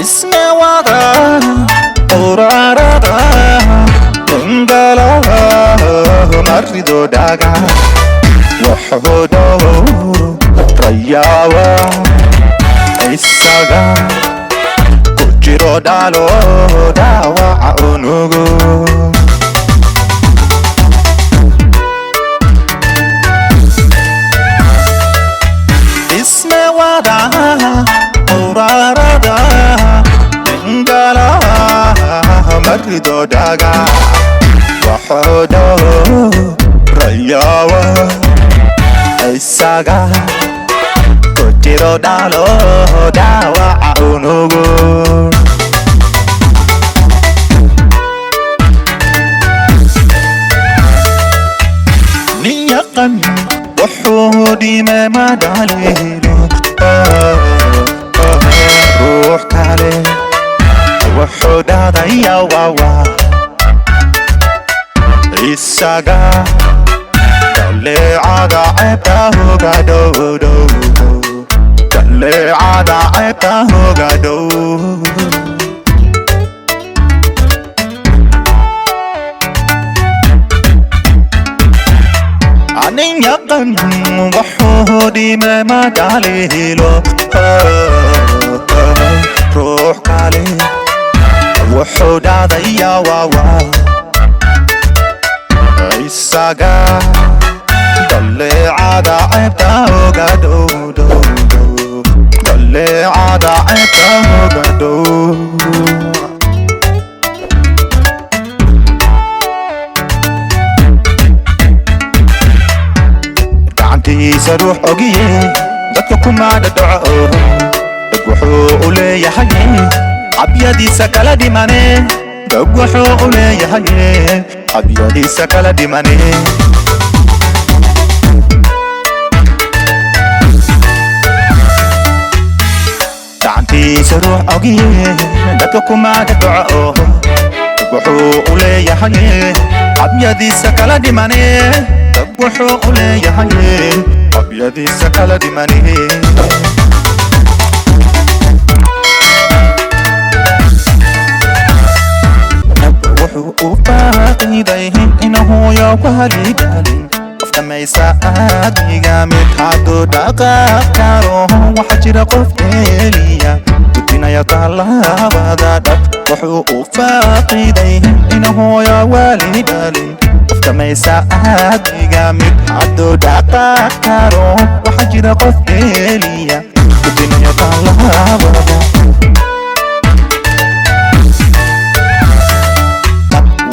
Dhisme wada quraarada dhingalaha marido dhagax wuxuu dhowrayawa isaga ku jiro dhalo dhaawaca unugu. Dhisme wada quraarada dhingalaha marido dhagax wuxuu dhowrayawa isaga ku jiro dhalo dhaawaca unugu. Nin yaqan wuxuu dhime ma dhaliilo, ruux kale wuxuu dhadaya wawa isaga dhaleecada ceebta hoga dhow dhow, dhaleecada ceebta hoga dhow. Nin yaqan wuxuu dhime ma dhaliilo, ruux kale wuxuu dhadaya wawa isaga dhaleecada ceebta hoga dhow dhow dhow, dhaleecada ceebta hoga dhow. Gacantiisa ruux ogiye dadka kuma dhadhaco, dhag wuxuu u leeyahay cabyadiisa kala dhimane, dhag wuxuu u leeyahay cabyadiisa kala dhimane. Gacantiisa ruux ogiye dadka kuma dhadhaco, dhag wuxuu u leeyahay cabyadiisa kala dhimane, dhag wuxuu u leeyahay cabyadiisa kala dhimane. Wuxuu u faaqiday inuu wali dhalin qof dhamaysa aadmiga mid hadduu dhaqaaq karo waxa jira qof dheeliya gudbinaya tallaabada dhab. Wuxuu u faaqiday inuu wali dhalin qof dhamaysa aadmiga mid hadduu dhaqaaq karo waxa jira qof dheeliya gudbinaya tallaabada.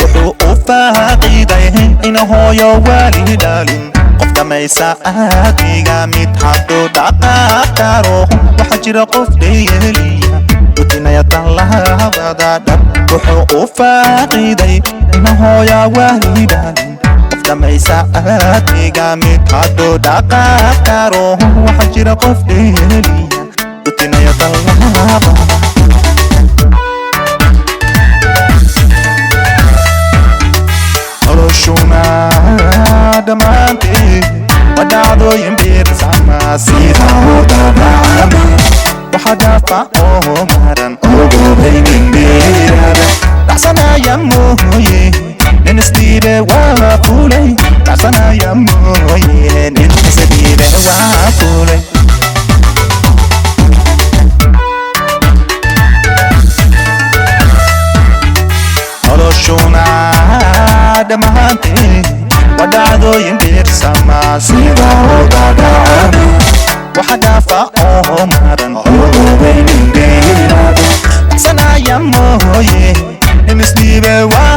Wuxuu u faaqiday inuu wali dhalin qof dhamaysa aadmiga mid hadduu dhaqaaq karo waxa jira qof dheeliya gudbinaya tallaabada dhab. Wuxuu u faaqiday inuu wali dhalin qof dhamaysa aadmiga mid hadduu dhaqaaq karo waxa jira qof dheeliya gudbinaya tallaabada. Noloshuna dhammaanteed waa dhacdooyin biirsama sida udadhacame waxa dhaafa oo maran ogobaynin beerada dhacsanaya mooye nin isdhiibe waa fulay, dhacsanaya mooye nin isdhiibe waa fulay. Noloshuna dhammaanteed waa dhacdooyin biirsama sida udadhacame waxa dhaafa oo maran ogobaynin beerada dhacsanaya mooye nin isdhiibe waa